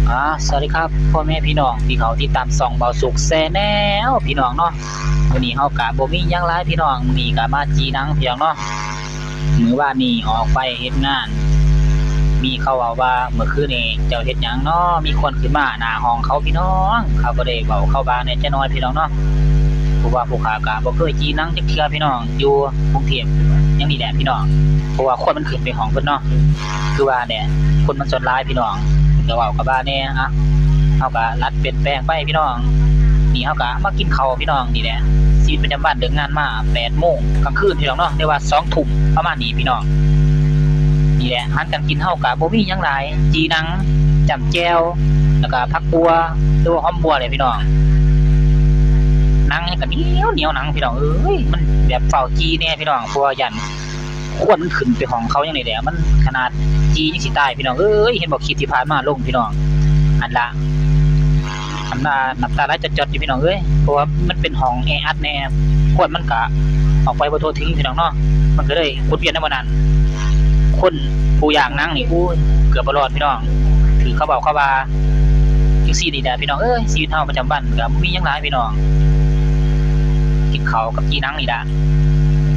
ອ່າ ສະຫວັດດີຄັບ ພໍ່ແມ່ພີ່ນ້ອງທີ່ເຂົ້າຕິດຕາມຊ່ອງເບົາສຸກແຊນແນວ ພີ່ນ້ອງເນາະ. ມື້ນີ້ເຮົາກະບໍ່ມີຫຍັງຫຼາຍພີ່ນ້ອງ, ມື້ນີ້ກະມາຈີ່ໜັງພີ່ນ້ອງເນາະ. ມື້ວານນີ້ອອກໄປເຮັດງານ ມີເຂົາເວົ້າວ່າ ເມື່ອຄືນນີ້ເຈົ້າເຮັດຫຍັງເນາະ ມີຄວັນຂຶ້ນມາໜ້າຫ້ອງເຂົາພີ່ນ້ອງ. ເຂົາກໍໄດ້ເວົ້າເຂົາວ່າແດ່ຈັກໜ້ອຍພີ່ນ້ອງເນາະ, ເພາະວ່າພວກຂ້າກະບໍ່ເຄີຍຈີ່ໜັງຈັກເທື່ອພີ່ນ້ອງ, ຢູ່ກຸງເທບຫຍັງນີ້ແຫຼະພີ່ນ້ອງ, ເພາະວ່າຄວັນມັນຂຶ້ນໄປຫ້ອງເພິ່ນເນາະ. ຄືວ່າແຫຼະ ຄົນມັນສ່ວນຫຼາຍພີ່ນ້ອງ, ເພິ່ນກໍເວົ້າກັບວ່າແດ່ ອ່ະ ເຮົາກໍລັດເປັນແປງໄປພີ່ນ້ອງ. ນີ້ເຮົາກໍມາກິນເຂົ້າພີ່ນ້ອງ, ນີ້ແຫຼະ ຊີວິດປະຈຳວັນເລີກງານມາແປດໂມງກາງຄືນພີ່ນ້ອງເນາະ ຫຼືວ່າສອງທຸ່ມປະມານນີ້ພີ່ນ້ອງ. ນີ້ແຫຼະ ອາຫານການກິນເຮົາກໍບໍ່ມີຫຍັງຫຼາຍ, ຈີ່ໜັງ ຈ້ຳແຈ່ວ ແລ້ວກໍຜັກບົ່ວ ຫຼືວ່າຫອມບົ່ວແຫຼະພີ່ນ້ອງ. ໜັງນີ້ກໍໜຽວ ໜຽວໜັງພີ່ນ້ອງເອີຍ, ມັນແບບຟ້າວຈີ່ແດ່ພີ່ນ້ອງ ເພາະວ່າຢ້ານ ຄວັນມັນຂຶ້ນໄປຫ້ອງເຂົາຫຍັງນີ້ແຫຼະ, ມັນຂະໜາດຈີ່ຍັງຊິຕາຍພີ່ນ້ອງເອີຍ. ເຫັນບໍ່ ຄລິບທີ່ຜ່ານມາລົງພີ່ນ້ອງ, ຫັ້ນລະ ນ້ຳຕາ ນ້ຳຕາໄຫຼຈອດໆຢູ່ພີ່ນ້ອງເອີຍ, ເພາະວ່າມັນເປັນຫ້ອງແອອັດແດ່, ຄວັນມັນກະອອກໄປບໍ່ທົ່ວເຖິງພີ່ນ້ອງເນາະ. ມັນກໍເລີຍວົນວຽນນຳໝົດນັ້ນ, ຄົນຜູ້ຢາກໜັງນີ້ ໂອ້ຍ ເກືອບບໍ່ລອດພີ່ນ້ອງ, ຖືກເຂົາເວົ້າເຂົາວ່າ ຈັ່ງຊີ້ນີ້ແຫຼະພີ່ນ້ອງເອີຍ. ຊີວິດເຮົາປະຈຳວັນກໍບໍ່ມີຫຍັງຫຼາຍພີ່ນ້ອງ, ກິນເຂົ້າກັບຈີ່ໜັງນີ້ລະ,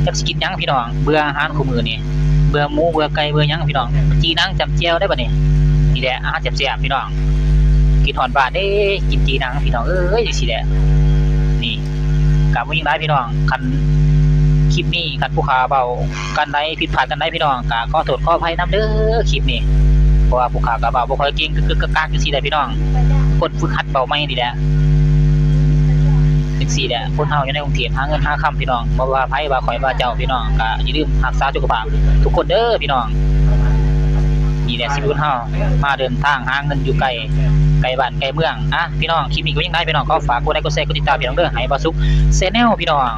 ຈັກຊິກິນຫຍັງພີ່ນ້ອງ. ເບື່ອອາຫານຄູ່ມື້ນີ້, ເບື່ອໝູ ເບື່ອໄກ່ ເບື່ອຫຍັງພີ່ນ້ອງ, ຈີ່ໜັງຈ້ຳແຈ່ວໄດ໋ບັດນີ້. ນີ້ແຫຼະ ອາຫານແຊບໆພີ່ນ້ອງ, ຄິດຮອດບ້ານເດ້ ກິນຈີ່ໜັງພີ່ນ້ອງເອີຍ. ຈັ່ງຊີ້ແຫຼະ ນີ້ ກໍບໍ່ມີຫຍັງຫຼາຍພີ່ນ້ອງ. ຄັນຄລິບນີ້ ຄັນຜູ້ຂ້າເວົ້າ ອັນໃດຜິດພາດອັນໃດພີ່ນ້ອງ ກໍຂໍໂທດຂໍອະໄພນຳເດີ ຄລິບນີ້, ເພາະວ່າພວກຂ້າກໍເວົ້າບໍ່ຄ່ອຍເກັ່ງ ກຶກໆກັກໆຈັ່ງຊີ້ແຫຼະພີ່ນ້ອງ, ຄົນຝຶກຫັດເວົ້າໃໝ່ນີ້ແຫຼະ. ຈັ່ງຊີ້ແຫຼະ ຄົນເຮົາຢູ່ໃນກຸງເທບຫາເງິນຫາຄຳພີ່ນ້ອງ, ບໍ່ວ່າໃຜ ວ່າຂ້ອຍ ວ່າເຈົ້າພີ່ນ້ອງ ກໍຢ່າລືມຮັກສາສຸຂະພາບທຸກຄົນເດີພີ່ນ້ອງ. ນີ້ແຫຼະຊີວິດເຮົາ ມາເດີນທາງຫາເງິນຢູ່ໄກ ໄກບ້ານໄກເມືອງ. ອ່ະ ພີ່ນ້ອງ ຄລິບນີ້ກໍຍັງໄດ້ພີ່ນ້ອງ, ຂໍຝາກກົດໄລກົດແຊ ກົດຕິດຕາມພີ່ນ້ອງເດີ ໃຫ້ເບົາສຸກແຊນແນວພີ່ນ້ອງ.